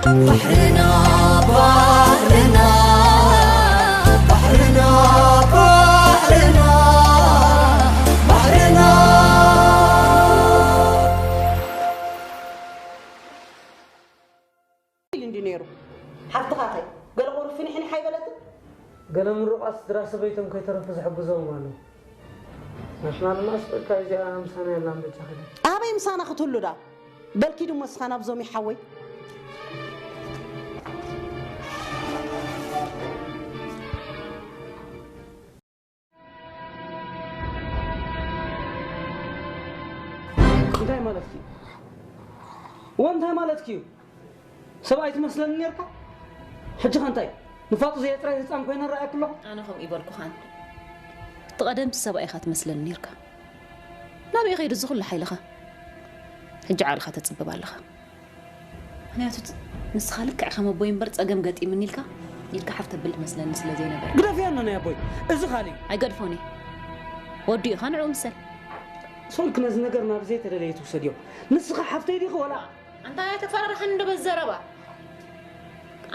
ባሕርና ባሕርና ባሕርና ባሕርና ባሕርና ኢሉ እንዲ ነይሩ። ሓፍትኻ ከ ገለ ቁሩብ ፍንሕንሕ ኣይበለትን? ገለ ምሩቓት ስድራ ሰበይቶም ከይተረፉ ዝሕግዞም ኣለዉ። ናትና ድማ ስቕ ኢልካ እዚኣ ምሳና የላን በጃኺ። ኣበይ ምሳና ክትህሉ ዳ? በልኪ ድሞ እስኻ ናብዞም ይሓወይ። እንታይ ማለትኪ እዩ? እዋ እንታይ ማለትኪ እዩ? ሰብኣይ ትመስለኒ ኔርካ? ሕጂ ኸ እንታይ? ንፋጡ ዘየጽረየ ህጻን ኮይነ ረኣየኪ ኣለኹ? ኣነ ከምኡ ይበልኩኻን። እቲ ቀደምሲ ሰብኣይ ኢኻ ትመስለኒ ኔርካ። ናበይ ከይዱ እዚ ኩሉ ሓይልኻ? ሕጂ ዓቕልኻ ተጽብብ ኣለኻ። ምኽንያቱ ት-፣ ንስኻ ልክዕ ከም ኣቦይ እምበር ጸገም ገጢምኒ ኢልካ፣ ኢድካ ሓፍ ተብል ትመስለኒ ስለ ዘይነበረ። ግደፍዮ እኖ ናይ ኣቦይ። እዚ ካልእ እዩ። ኣይገድፎን እየ። ወዱ ኢኻ ንዕኡ ምሰል። ሶልክ ነዚ ነገር ናብ ዘይተደለየ ትውሰድዮ። ንስኻ ሓፍተይ ዲኺ ወላ? ኣንታ ኣይተፈራርሐኒ እንዶ በዚ ዘረባ።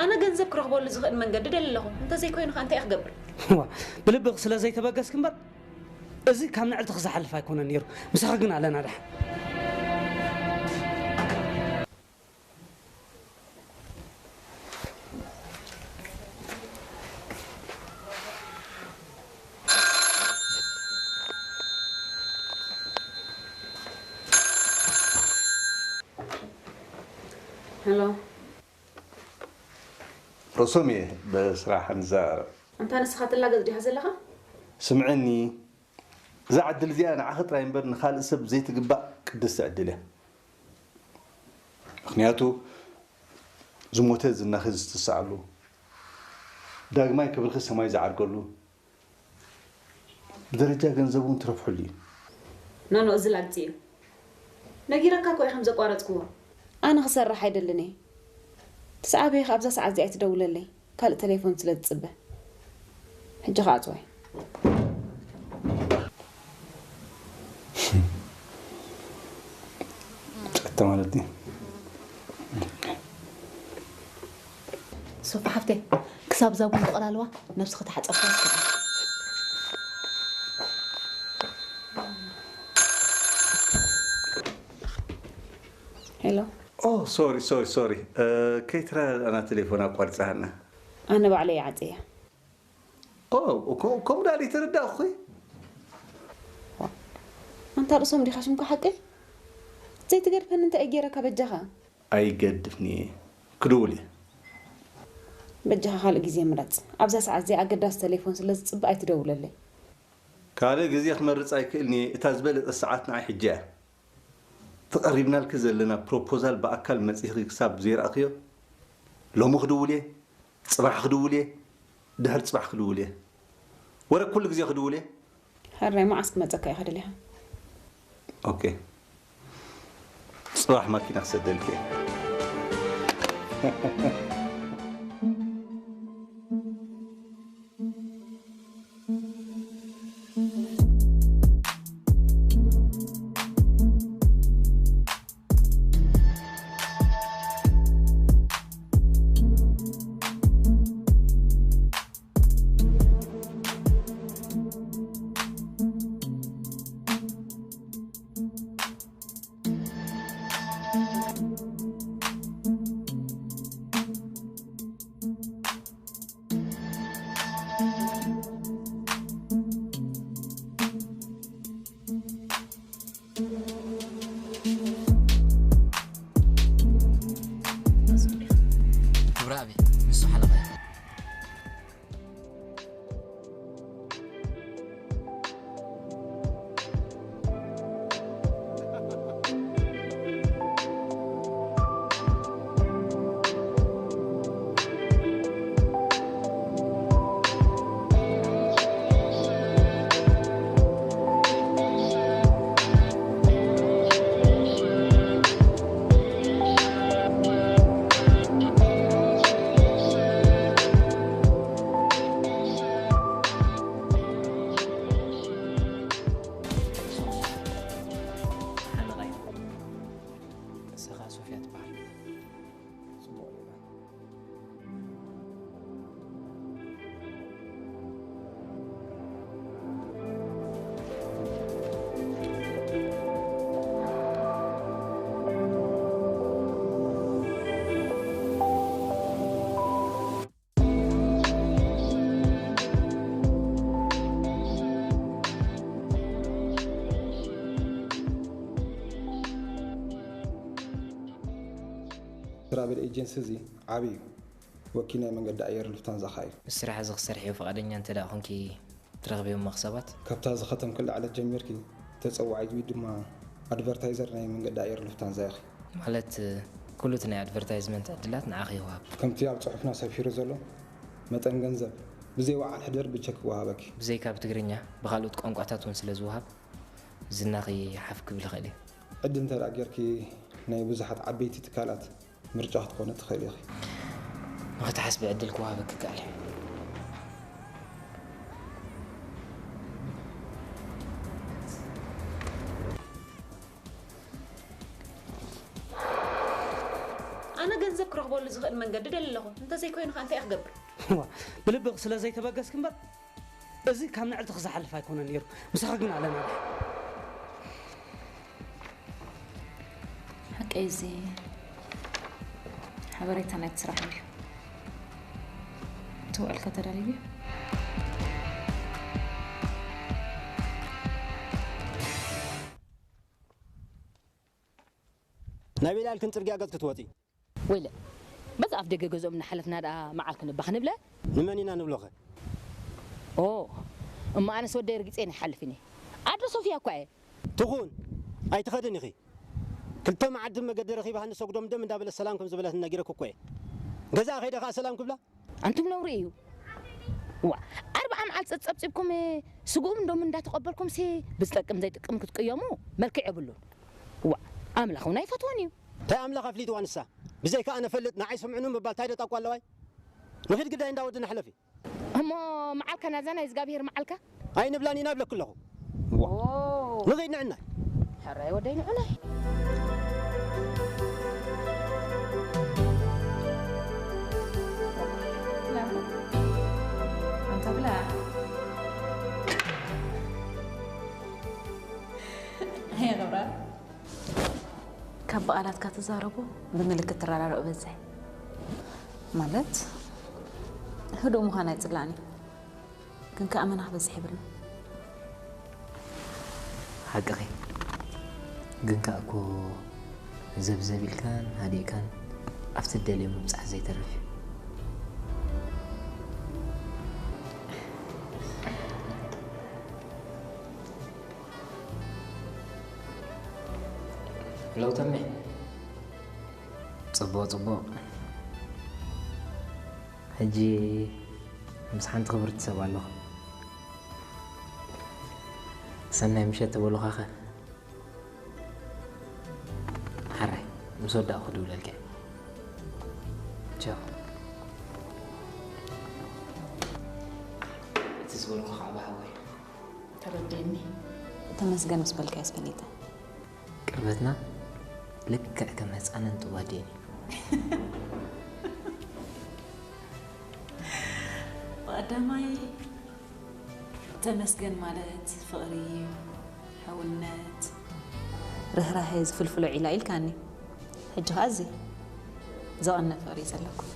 ኣነ ገንዘብ ክረኽበሉ ዝኽእል መንገዲ ደሊ ኣለኹ። እንተዘይኮይኑ ኸ እንታይ እየ ክገብር? ዋ፣ ብልብኺ ስለ ዘይተበገስኪ እምበር፣ እዚ ካብ ንዕልትኺ ዝሓልፍ ኣይኮነን ነይሩ። ምሳኺ ግን ኣለና ደሓን። ሄሎ። ርእሶም እየ ብስራሕ ንዘራረብ። ኣንታ ንስኻ ትላገጽ ዲኻ ዘለኻ? ስምዕኒ፣ እዛ ዕድል እዚኣ ንዓኺ ጥራይ እምበር ንኻልእ ሰብ ዘይትግባእ ቅድስቲ ዕድል እያ። ምኽንያቱ ዝሞተ ዝናኺ ዝትስኣሉ፣ ዳግማይ ክብርኺ ሰማይ ዝዓርገሉ፣ ብደረጃ ገንዘብ እውን ትረብሕሉ እዩ። ኖኖ፣ እዚ ላግጺ እዩ። ነጊረካ እኮ እየ ከም ዘቋረጽክዎ። ኣነ ክሰርሕ ኣይደልን እየ። ትስዓበየ ከ ኣብዛ ሰዓት እዚኣ ኣይትደውለለይ። ካልእ ቴሌፎን ስለ ዝጽበ። ሕጂ ከኣ ጽዋይ። ጠጥታ ማለት ድዩ? ሶፊ ሓፍተይ፣ ክሳብ እዛ ቡን ተቐላልዋ ነብስኺ ተሓጸብካ እስኪ። ሄሎ። ኦ፣ ሶሪ፣ ሶሪ፣ ሶሪ። እ፣ ከይተረዳዳእና ቴሌፎን ኣቋሪጻና። ኣነ ባዕለይ እየ ዓጽያ። ኦ፣ እኮ፣ ከምኡ ዳኣ ዘይተረዳእኹ። ኣንታ ርእሶም ዲኻ ሽምካ ሓቀይ? ዘይትገድፈኒ እንታይ እየ ገይረካ በጃኻ? ኣይገድፍን እየ። ክድውል እየ። በጃኻ ካልእ ግዜ ምረጽ። ኣብዛ ሰዓት እዚኣ ኣገዳሲ ቴሌፎን ስለ ዝጽበ ኣይትደውለለይ። ካልእ ግዜ ክመርጽ ኣይክእልን እየ። እታ ዝበለጸት ሰዓት ንዓይ ሕጂ እያ። ተቐሪብናልኪ ዘለና ፕሮፖዛል ብኣካል መጺኺ ክሳብ ዘይረኣኽዮ፣ ሎሚ ክድውል እየ፣ ጽባሕ ክድውል እየ፣ ድሕሪ ጽባሕ ክድውል እየ። ወረ ኩሉ ግዜ ክድውል እየ። ሕራይ መዓስ ክመጸካ ኢኻ ደሊኻ? ኦኬ። ጽባሕ ማኪና ክሰደልኪ እየ። ትራቨል ኤጀንሲ እዚ ዓቢ እዩ። ወኪል ናይ መንገዲ ኣየር ሉፍታንዛ ኸኣ እዩ። ምስ ስራሕ እዚ ክትሰርሕዮ ፍቓደኛ እንተ ደኣ ኾንኪ፣ ትረኽብዮም መኽሰባት? ካብታ ዝኸተምክላ ዕለት ጀሚርኪ ተጸዋዒት ወይ ድማ ኣድቨርታይዘር ናይ መንገዲ ኣየር ሉፍታንዛ ኢኺ። ማለት፣ ኩሉ እቲ ናይ ኣድቨርታይዝመንት ዕድላት ንዓኺ ይወሃብ። ከምቲ ኣብ ጽሑፍና ሰፊሩ ዘሎ መጠን ገንዘብ ብዘይ ወዓል ሕደር ብቸክ ይወሃበኪ። ብዘይካ ብትግርኛ፣ ብኻልኦት ቋንቋታት እውን ስለ ዝወሃብ፣ ዝናኺ ሓፍ ክብል ይኽእል እዩ። ዕድል እንተ ደኣ ጌርኪ፣ ናይ ብዙሓት ዓበይቲ ትካላት ምርጫ ክትኮኒ ትኽእሊ ኢኺ። ንኽትሓስቢ ዕድል ክወሃበኪ ይከኣል እዩ። ኣነ ገንዘብ ክረኽበሉ ዝኽእል መንገዲ ደሊ ኣለኹ። እንተዘይኮይኑ ኸኣ እንታይ እየ ክገብር? እዋ፣ ብልብኺ ስለ ዘይተበገስኪ እምበር፣ እዚ ካብ ንዕልትኺ ዝሓልፍ ኣይኮነን ነይሩ። ምሳኺ ግን ኣለና። ሓቀይ፣ እዚ ሓበሬታ ናይቲ ስራሕ እዩ። እቲ ውዕል ከ ተዳልዩ ድዩ? ናበይ ኢልክን ጽርግያ ገጽ ክትወጺ? ወይለ፣ በዚ ኣፍ ደገ ገዝኦም እናሓለፍና ደኣ መዓል ክንባኽ ንብለ? ንመን ኢና ንብሎኸ? ኦ፣ እሞ ኣነስ ወደይ ርጊጸ ይሓልፍ እየ። ኣደ ሶፍያ እኳ እየ። ትኹን፣ ኣይትኸድን ኢኺ። ክልተ መዓልቲ መገዲ ረኺባ ሃንሶ ጉደምደም እንዳበለት ሰላም ከም ዝበለት ነጊረኪ እኮ እየ። ገዛኣ ከይደ ከኣ ሰላም ክብላ? ኣንቱም ነውሪ እዩ። ዋ፣ ኣርብዓ መዓልቲ ጸብጺብኩም፣ ስግኡም እንዶም እንዳተቐበልኩም ሲ ብዝጠቅም ዘይጥቅም ክትቅየሙ መልክዕ የብሉን። ዋ፣ ኣምላኽ እውን ኣይፈትዎን እዩ። እንታይ ኣምላኽ ኣፍሊጥዋ ንሳ? ብዘይካ ኣነ ፈልጥ፣ ንዓይ ስምዑኒ ምባል እንታይ ደጣቋ ኣለዋይ? ንኺድ ግዳይ እንዳወድና ሕለፊ። እሞ መዓልካ ናዛ ናይ እግዚኣብሄር መዓልካ? ኣይንብላን ኢና እብለኪ ኣለኹ። ዋ። ኦ። ንኺድ ንዕናይ። ሕራይ ወደይ ንዑናይ። ብላ። ኣንታ ብላ። ኣየ ገብራ። ካብ ብቓላትካ ትዛረቦ ብምልክት ትረዳድኦ በዝሕ። ማለት ህዱእ ምዃን ኣይጽላእን እዩ። ግን ከኣ መና ክበዝሕ ይብልና። ሓቅኺ። ግን ከኣ እኮ ዘብዘብ ኢልካን ሃዲእካን ኣብቲ ትደልዮ ምብጻሕ ዘይተርፍ እዩ። ሄሎ ተሜ። ጽቡቕ፣ ጽቡቕ። ሕጂ ምስ ሓንቲ ክብርቲ ሰብ ኣለኹ። ሰናይ ምሸት ተበሉኻኸ? ሓራይ፣ ምስ ወዳእኩ ክድውለልካ እየ። ቻው። እቲ ዝበልኩ ከዓ ብሓወይ። ተረድእኒ። ተመስገን ምስ በልካዮስ ፈሊጠ። ቅርበትና ልክዕ ከም ህፃንን ጥዋዴን እዩ። ብቐዳማይ ተመስገን ማለት ፍቕሪ፣ ሕውነት፣ ርህራሄ ዝፍልፍሎ ዒላ ኢልካኒ። ሕጂ ኸዓ እዚ ዘቐነ ፍቕሪ እዩ ዘለኩም።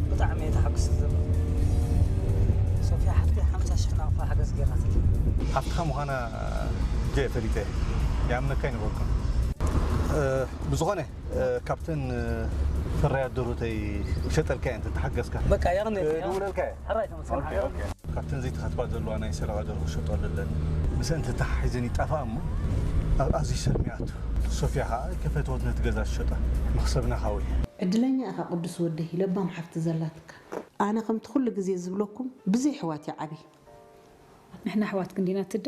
ብጣዕሚ እየ ተሓጒሰ ዘለኹ። ሶፍያ ሓፍተይ ሓምሳ ሽሕ ናቕፋ ሓገዝ ገይራትለይ። ሓፍትኻ ምዃና ጀ ፈሊጠ እየ። ይኣምነካ ኣይነበርኩን። እ፣ ብዝኾነ፣ እ፣ ካብተን፣ እ፣ ፍርያት ደርሆተይ ክሸጠልካ እየ እንተ ተሓገዝካ። በቃ፣ የቕንየለይ። ክድውለልካ እየ። ሕራይ ተመስገን። ኦኬ፣ ኦኬ። ካብተን ዘይተኸትባ ዘለዋ ናይ ሰረቓ ደርሆ ክሸጦ ኣለለን። ምስአን ተተሓሒዘን ይጣፍኣ እሞ ኣብ ኣዝዩ ሰልሚ ይኣቱ። ሶፍያ ኸኣ ከፈትወት ነቲ ገዛ ትሸጣ። መኽሰብና ኻዊ። ዕድለኛ ኢኻ ቅዱስ ወደይ፣ ለባም ሓፍቲ ዘላትካ። ኣነ ከምቲ ኩሉ ግዜ ዝብለኩም ብዘይ ኣሕዋት እየ ዓብየ። ንሕና ኣሕዋት ክንዲና ትደ?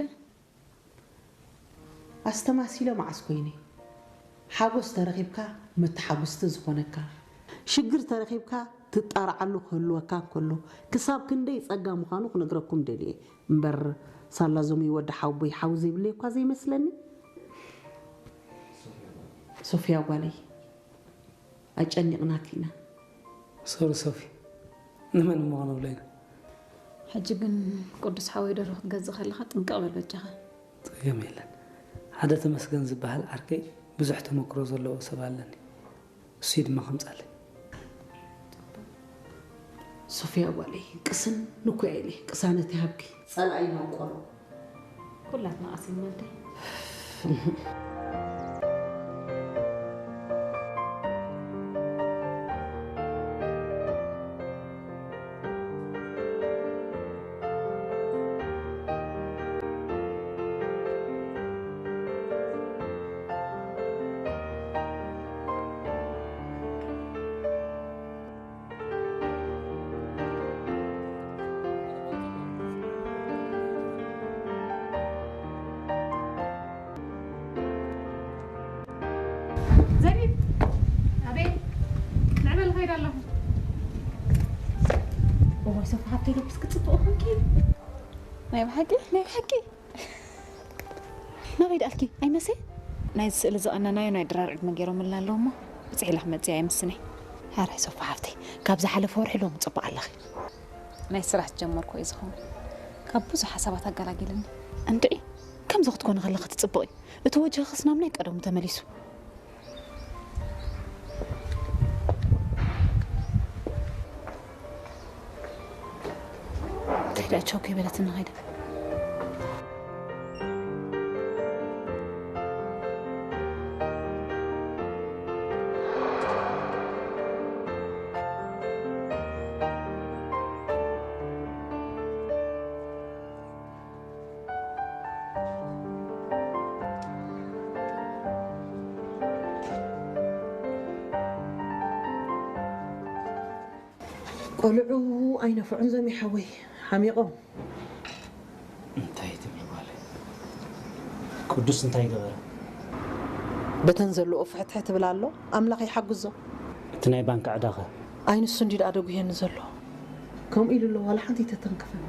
ኣስተማሲለ መዓስ ኮይነ? ሓጎስ ተረኺብካ መተሓጉስቲ ዝኾነካ፣ ሽግር ተረኺብካ ትጣርዓሉ ክህልወካ እንከሎ፣ ክሳብ ክንደይ ጸጋ ምዃኑ ክነግረኩም ደልየ እምበር፣ ሳላ ዞሚ ወዲ ሓውቦይ ሓው ዘይብለይ እኳ ዘይመስለኒ። ሶፍያ ጓለይ፣ ኣጨኒቕናኪ ኢና። ሶሪ ሶፊ፣ ንመን እሞ ክንብሎ ኢና? ሕጂ ግን ቅዱስ ሓወይ ደርሆ ክትገዝእ ከለኻ ጥንቅቕ በል በጃኻ። ጸገም የለን። ሓደ ተመስገን ዝበሃል ዓርከይ ብዙሕ ተመክሮ ዘለዎ ሰብ ኣለኒ። እሱይ ድማ ከምጻለይ። ሶፊያ ጓለይ፣ ቅስን ንኮ ኢለ፣ ቅሳነት ይሃብኪ። ጸላኢ ይመቆሎ። ኩላትና ኣሲን ወልደይ። ዘሪፍ፣ ኣቤል፣ ንዕበል ኸይድ ኣለኹ። እዋይ፣ ሶፊ ሓብተይ፣ ደብስ ክጽብቑ ኾንኪ። ናይ ብሓቂ፣ ናይ ብሓቂ። ናበይ ደኣልኪ? ኣይመሴ? ናይዚ ስእሊ ዝቐነናዮ ናይ ድራር ዕድመ ገይሮምልና ኣለዉ እሞ፣ ብጽሒላ ክመጽእ ኣይምስነይ። ሓራይ ሶፊ ሓብተይ፣ ካብ ዝሓለፈ ወርሒ ሎሚ ጽቡቕ ኣለኺ። ናይ ስራሕ ዝጀመርኩ እዩ ዝኸውን። ካብ ብዙሕ ሓሳባት ኣገላጊልኒ። እንድዒ፣ ከምዚ ክትኮኒ ከለኺ ትጽብቒ። እቲ ወጅህኽስ ናብ ናይ ቀደሙ ተመሊሱ። እንታይ ደኣ ቻው ከይበለትኒ ኸይዳ? ቆልዑ ኣይነፍዑን ዘሚ ሓወይ፣ ሓሚቖም። እንታይ ትብሊ ጓለይ? ቅዱስ እንታይ ገበረ? በተን ዘለዎ ፍሕትሕት ትብል ኣሎ፣ ኣምላኽ ይሓግዞ። እቲ ናይ ባንክ ዕዳኸ? ኣይ ንሱ እንዲ ደኣ ደጉየኒ ዘሎ። ከምኡ ኢሉ ኣሎ፣ ዋላ ሓንቲ ኣይተተንክፈን።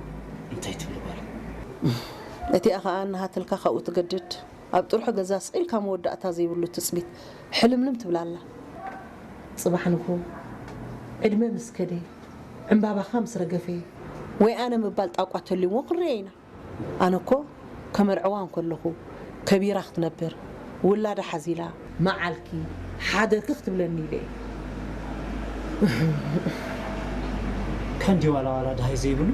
እንታይ ትብሊ ጓለይ? እቲኣ ኸኣ እናሃተልካ ካብኡ ትገድድ። ኣብ ጥርሑ ገዛ ስቕ ኢልካ መወዳእታ ዘይብሉ ትጽቢት ሕልምልም ትብል ኣላ። ጽባሕ ንግሆ ዕድመ ምስ ከደ፣ ዕምባባኻ ምስ ረገፈ፣ ወይ ኣነ ምባል ጣቋ ተልዩዎ ክንሪኦ ኢና። ኣነ እኮ ከመርዕዋ እንከለኹ ከቢራ ክትነብር፣ ውላዳ ሓዚላ፣ መዓልኪ፣ ሓደርኪ ክትብለኒ ኢለ እየ። ከንዲ ዋላ ዋላ ደሃይ ዘይብሉ?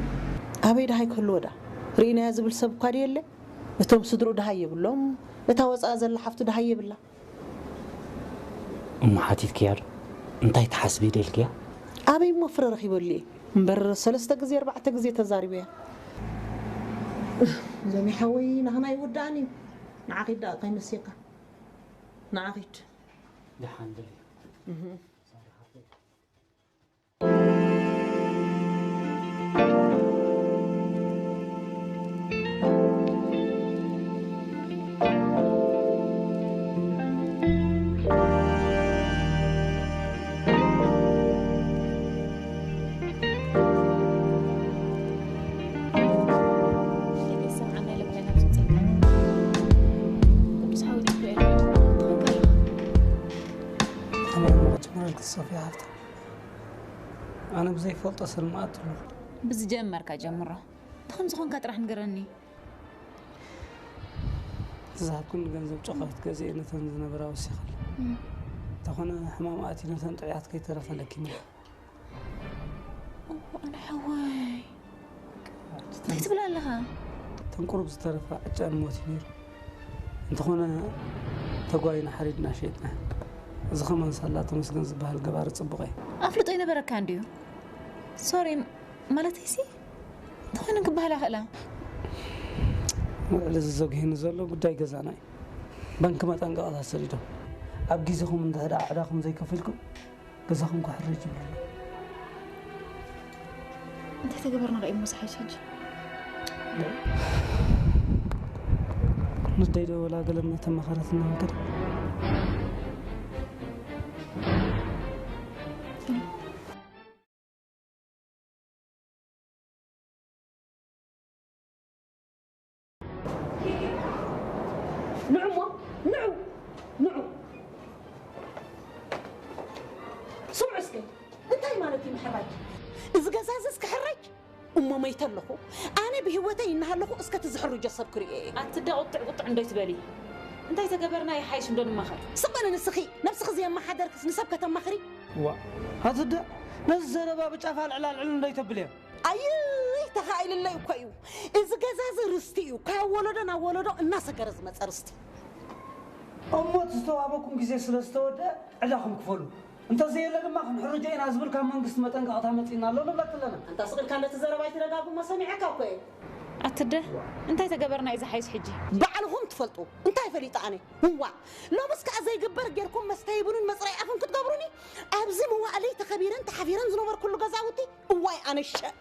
ኣበይ ደሃይ ክህልዎ ደኣ? ርኢናያ ዝብል ሰብ እኳ ድየለ? እቶም ስድርኡ ደሃይ የብሎም፣ እታ ወጻኣ ዘላ ሓፍቱ ደሃይ የብላ። እሞ ሓቲትክያ ዶ? እንታይ ትሓስቢ ኢለ ኢልክያ? ኣበይ እሞ ፍረ ረኺበሉ እየ? እምበር ሰለስተ ግዜ፣ ኣርባዕተ ግዜ ተዛሪበያ። ሎሚ ሓወይ ናህና ይውዳእን እዩ። ንዓ ኺድ ደኣ ከይመስየካ። ንዓ ኺድ። ደሓን በሊ። ከመይ እሞ ክጅምረልኪ ሶፊያ ሓፍተይ? ኣነ ብዘይፈልጦ ሰልሚ ኣትሎ። ብዝጀመርካ ጀምሮ። እንተ ከም ዝኾንካ ጥራሕ ንገረኒ። እቲ ዝሃብኩኒ ገንዘብ ጨኾይት ገዚኤ ነተን ዝነበራ ወሲኸለን። እም። እንተኾነ ሕማም ኣትዩ ነተን ጥዑያት ከይተረፈ ለኪሙ። ኦ፣ ኣነ ሓወይ። እንታይ ትብል ኣለኻ? እተን ቁሩብ ዝተረፋ ዕጫን ሞት እዩ ነይሩ። እንተኾነ ተጓይና ሓሪድና ሸይጥና። እዚ ከማን ሳላ ተመስገን ዝበሃል ገባሪ ጽቡቕ እዩ። ኣፍልጦ ይነበረካ እንድዩ። ሶሪ፣ ማለተይሲ፣ እንተኾነ ክበሃል ኣይኽእላ። ልዕሊ እዚ ዘጉህየኒ ዘሎ ጉዳይ ገዛና እዩ። ባንኪ መጠንቀቕታ ሰዲዶም። ኣብ ግዜኹም እንድሕር ደኣ ዕዳኹም ዘይከፊልኩም፣ ገዛኹም ክሕረጅ ይብሉ። እንታይ ተገበርና ደኣ እሞ ዝሓይሽ ሕጂ? ንደይ ዶ ወላ ገለ እምነት ተማኸረትና መገድ? ንዑ እሞ፣ ንዑ፣ ንዑ። ስምዑ እስከ፣ እንታይ ማለት እዩ ምሕራጅ? እዚ ገዛ እዚስ ክሕረጅ? እሞ መይተ ኣለኹ። ኣነ ብህይወተይ እናሃለኹ እስከ እቲ ዝሕርጆ ሰብ ክርእዮ እየ። ኣቲ ዳ ቁጥዕ ቁጥዕ እንዶ ይትበሊ። እንታይ ተገበርና ይሓይሽ እንዶ ንማኸር? ስቕ በሊ ንስኺ፣ ነብስኺ ዘየመሓደርክስ ንሰብ ከተማኽሪ? ዋ፣ ኣቲ ዳ ነዚ ዘረባ ብጫፍ ኣልዕል ኣልዕል እንዶ ይተብል እየ። ኣይይ፣ ተኻኢልለይ እኮ እዩ። እዚ ገዛ እዚ ርስቲ እዩ፣ ካብ ወለዶ ናብ ወለዶ እናሰገረ ዝመፀ ርስቲ። እሞ እቲ ዝተዋህበኩም ግዜ ስለ ዝተወደአ ዕዳኹም ክፈሉ፣ እንተዘየለ ድማ ክንሕርጆ ኢና ዝብል ካብ መንግስቲ መጠንቀቕታ መፂእና ኣሎ ንብለኪ ኣለና። ኣንታ ስቕ ኢልካ ነቲ ዘረባ ኣይትደጋግሞ፣ ሰሚዐካ እኮ እየ። ኣትደ፣ እንታይ ተገበርና እዩ ዝሓይሽ ሕጂ? ባዕልኹም ትፈልጡ። እንታይ ፈሊጠ ኣነ? እዋ፣ ሎምስ ከኣ ዘይግበር ጌርኩም መስተይ ቡንን መጽረይ ኣፍን ክትገብሩኒ? ኣብዚ መዋእለይ ተኸቢረን ተሓፊረን ዝነበርኩሉ ገዛውቲ? እዋይ ኣነ ሸእ።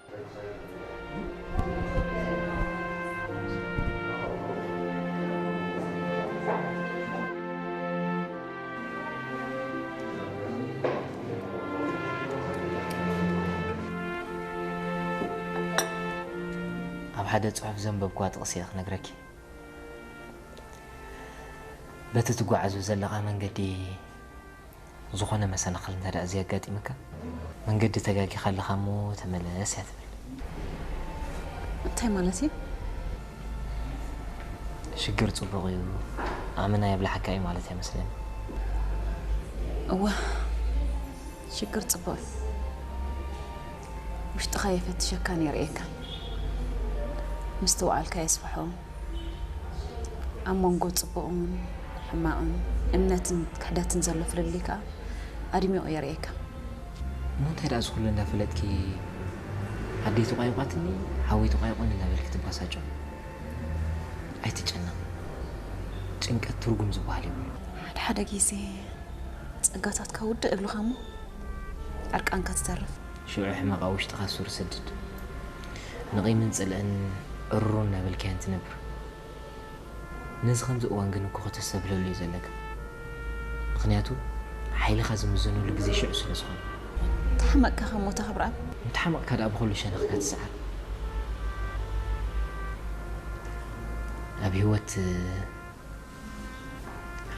ኣብ ሓደ ጽሑፍ ዘንበብኩዋ ጥቕሲ እየ ክነግረኪ። በቲ ትጓዓዞ ዘለኻ መንገዲ ዝኾነ መሰናኽል እንተ ደኣ ዘየጋጢምካ፣ መንገዲ ተጋጊኻ ኣለኻ እሞ ተመለስ እያ ትብል። እንታይ ማለት እዩ? ሽግር ጽቡቕ እዩ፣ ኣመና የብልሓካ እዩ ማለት እያ መስለኒ። እወ፣ ሽግር ጽቡቕ እዩ። ውሽጥኻ የፈትሸካን የርእየካን። ምስትውዓልካ የስፍሖ። ኣብ መንጎ ጽቡቕን ሕማቕን፣ እምነትን ክሕደትን ዘሎ ፍልልይ ከኣ ኣድሚቑ የርእየካ። እሞ እንታይ ደኣ እዚ ኩሉ እንዳፈለጥኪ ኣደይ ተቋይቋትኒ፣ ሓወይ ተቋይቑኒ እንዳበልኪ ትባሳጨው? ኣይትጨነቕ። ጭንቀት ትርጉም ዝበሃል የብሉን። ሓደ ሓደ ግዜ ጸጋታትካ ውድእ እብልኻ እሞ ዕርቃንካ ትተርፍ። ሽዑ ሕመቕ ኣብ ውሽጥኻ ሱር ይሰድድ። ንቒምን ጽልእን እሩር እናበልካዮን ትነብር። ነዚ ከምዚ እዋን ግን እኮ ከተስተብህለሉ እዩ ዘለካ። ምኽንያቱ ሓይልኻ ዝምዘነሉ ግዜ ሽዑ ስለ ዝኾነ። እንተሓመቕካ ከ ሞታ ክብርኣብ? እንተሓመቕካ ደኣ ብኹሉ ሸነኽካ ትስዓር። ኣብ ህይወት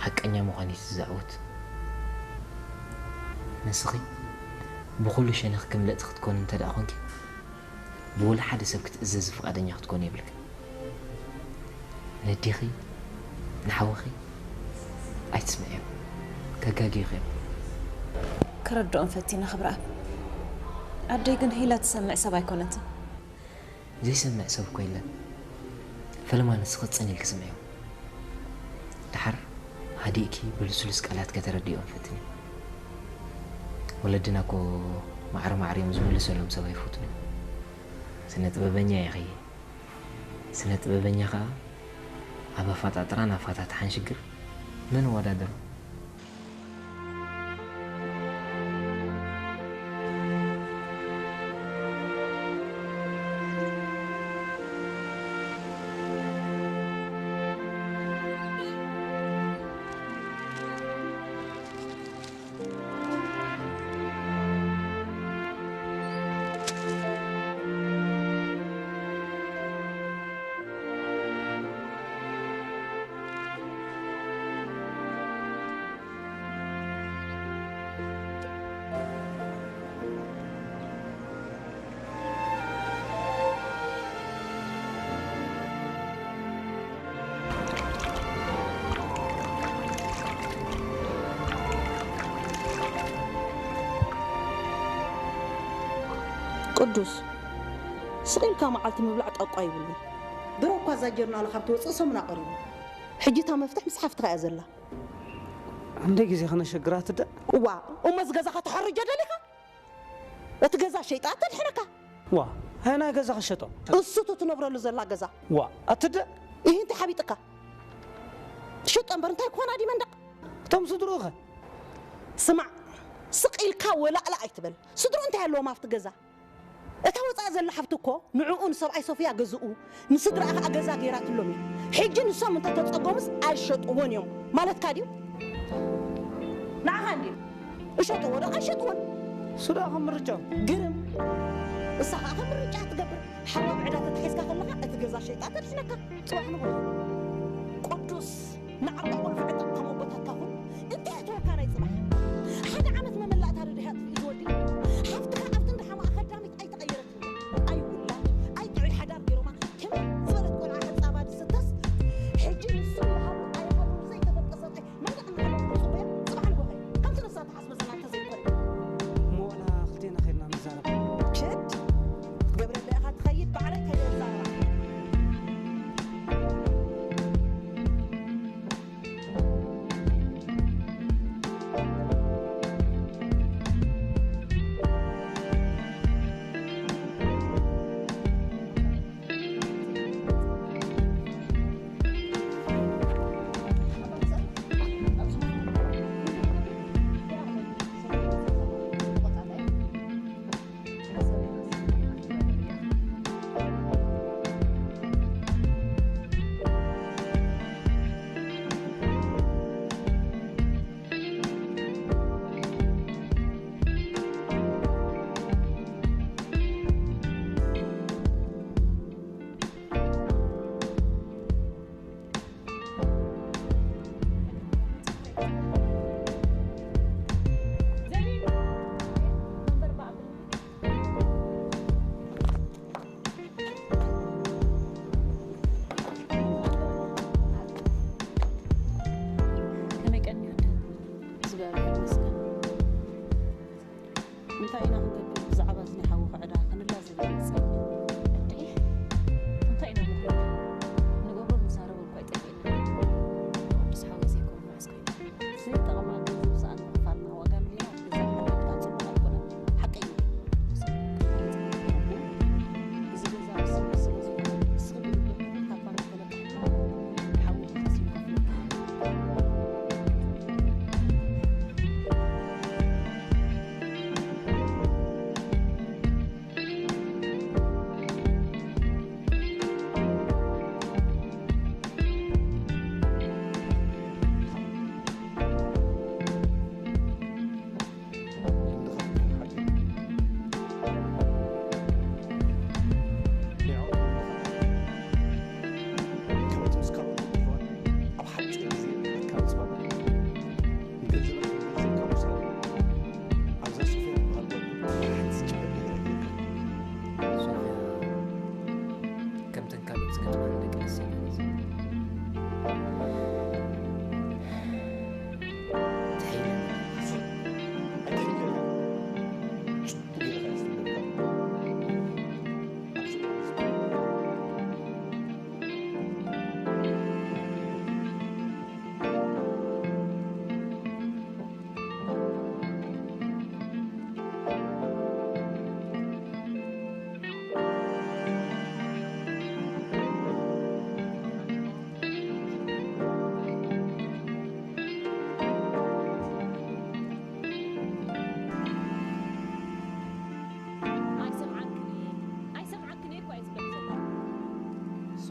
ሓቀኛ ምዃን እዩ እቲ ዘዕውት። ንስኺ ብኹሉ ሸነኽኪ ምልእቲ ክትኮኒ እንተ ደኣ ኾንኪ፣ ብወላ ሓደ ሰብ ክትእዘዚ ፍቓደኛ ክትኮኒ የብልክን። ነዴኺ፣ ንሓውኺ ኣይትስምዕዮም። ከጋግዩኺ እዮም። ከረድኦም ፈቲነ ክብርኣብ። ኣደይ ግን ሂላ ትሰምዕ ሰብ ኣይኮነትን። ዘይሰምዕ ሰብ እኮ የለን። ፈለማ ንስኺ ጽን ኢልኪ ስምዕዮ። ደሓር ሃዲእኪ ብልስሉስ ቃላት ከተረድእዮም ፈትኒ። ወለድና እኮ ማዕረ ማዕረ እዮም ዝምልሰሎም ሰብ ኣይፈቱን እዮም። ስነ ጥበበኛ ኢኺ። ስነ ጥበበኛ ኸኣ ኣብ ኣፈጣጥራን ኣፈታትሓን ሽግር መን ይወዳደሮ? ቅዱስ፣ ስቕ ኢልካ መዓልቲ ምብላዕ ጣቋ ይብሉን። ድሮ እኳ እዛ ጀርናል ካብ ትወፅእ ሰሙና ቀሪቡ። ሕጂ እታ መፍትሕ ምስ ሓፍትኻ እያ ዘላ። ክንደይ ግዜ ከነሸግራ ትደ? እዋ፣ እሞ እዚ ገዛኻ ተሐርጆ ደሊኻ? እቲ ገዛ ሸይጣ ተድሕነካ። ዋ፣ ኣየናይ ገዛ ክሸጦ? እሱ ትነብረሉ ዘላ ገዛ። ዋ፣ ኣትደ? ይህ እንታይ ሓቢጥካ? ትሸጦ እምበር እንታይ ክኾና ድዩ መንደቕ? እቶም ስድርኡኸ? ስማዕ፣ ስቕ ኢልካ ወላእላ ኣይትበል። ስድርኡ እንታይ ኣለዎም ኣብቲ ገዛ? እታ ወጻኢ ዘላ ሓፍቲ እኮ ንዕኡ ንሰብኣይ ሶፍያ ገዝኡ፣ ንስድራኣ ኸኣ ገዛ ገይራትሎም እያ። ሕጂ ንሶም እንተተጸገሙስ ኣይሸጥዎን እዮም ማለትካ ድዩ? ንዓኻ እንድዩ። እሸጥዎ ዶ ኣይሸጥዎን? እሱ ደኣ ከም ምርጫ። ግርም። እሳ ኸኣ ከም ምርጫ ትገብር። ሓዋ ብዕዳ ተታሒዝካ ከለኻ እቲ ገዛ ሸይጣ ተድሕነካ። ጽባሕ ንኹን። ቅዱስ፣ ንዓባ ቆልዑ ዕጥቕ ከም ኣቦታትካ ኩን። እንታይ ኣእተወካ ናይ ጽባሕ? ሓደ ዓመት መመላእታ ዶ ድሕሪ ኣጥፊኡ ዝወዲ? ሓፍትኻ ኣብቲ እንዳ ሓማኣ ከዳሚት ኣይተቐየረትን። ኣይውላድ፣ ኣይጥዑይ ሓዳር ገይሮማ ከመይ ዝበለት ቆልዓ ሕጻባ ድስተስ? ሕጂ ንሱ ይሃቡ ኣይሃቡ ብዘይተፈልጠ ሰብኣይ መንደቕ እናሃለወ ክጽበያ ጽባሕ ንጎኸ። ከምቲ ንሳ ትሓስቦ ዘላ እንተዘይኮነ። እሞ ዋላ ክልቴና ኸድና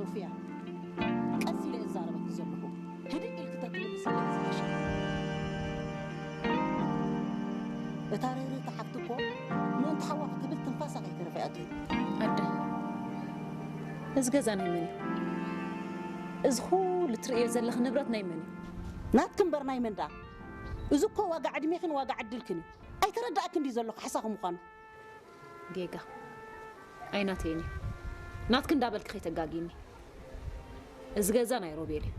ሶፊያ፣ ቀስ ኢለ እዛረበኪ ዘለኹ፣ ህድእ ኢልኪ ተትምልስለይ ዝሓሸ። እታ ርህርህቲ ሓፍቲ እኮ ምእንቲ ሓዋ ክትብል ትንፋሳ ከይተረፈ እያ እትህብ። ኣደ፣ እዚ ገዛ ናይ መን እዩ? እዚ ኩሉ ትርእዮ ዘለኺ ንብረት ናይ መን እዩ? ናትኪ እምበር ናይ መን ደኣ? እዚ እኮ ዋጋ ዕድሜኽን ዋጋ ዕድልክን እዩ። ኣይተረዳእክን ድዩ ዘሎ ካሕሳኺ ምዃኑ? ጌጋ ኣይናተይን እዩ። ናትኪ እንዳበልኪ ከይተጋጊኒ። እዚ ገዛ ናይ ሮቤል እዩ።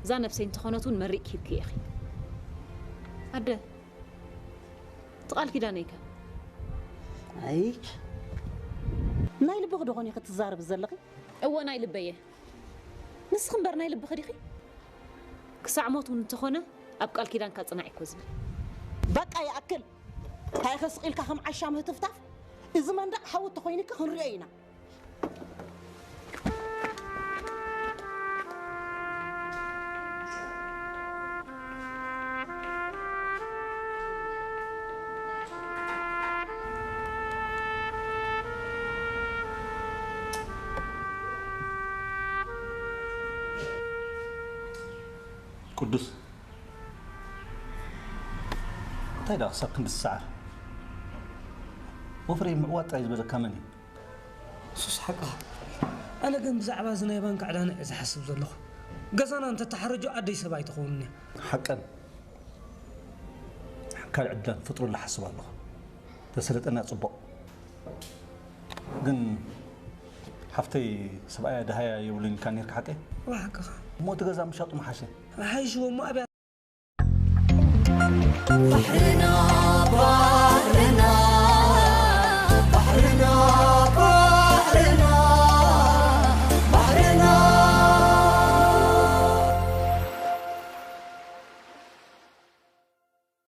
እዛ ነብሰይ እንተኾነት እውን መሪቕ ሂብኪ ኢኺ። ኣደ፣ እቲ ቃል ኪዳነይከ? ኣይ፣ ናይ ልብኺ ዶ ኾን ኢኺ ትዛረቢ ዘለኺ? እወ፣ ናይ ልበየ። ንስኺ እምበር ናይ ልብኺ ዲኺ? ክሳዕ ሞት እውን እንተኾነ ኣብ ቃል ኪዳንካ ጽናዕ እኮ ዝብል። በቃ ይኣክል። እንታይ ኢኸ ስቕ ኢልካ ከም ዓሻ ምህትፍታፍ? እዚ መንደቕ ሓዊ እንተኾይኑኪ ክንሪኦ ኢና። ቅዱስ፣ እንታይ ደኣ ክሳብ ክንዲ ትስዓር? ወፍሪ ምዕዋት ጥራይ ዝበለካ መን እዩ? ሱስ ሓቅኻ። ኣነ ግን ብዛዕባ እዚ ናይ ባንክ ዕዳና እየ ዝሓስብ ዘለኹ። ገዛና እንተተሓረጆ ኣደይ ሰብ ኣይትኸውንን እያ። ሓቀን። ካልእ ዕድል ፈጥሩላ ሓስብ ኣለኹ። ተሰለጠና ጽቡቕ። ግን ሓፍተይ ሰብኣያ ደሃያ የብሉን ኢልካ ኔርካ ሓቀይ? እዋ ሓቅኻ። እሞ እቲ ገዛ ምሻጡ ምሓሸ። ሓይሽዎ እሞ ኣብያ ባሕርና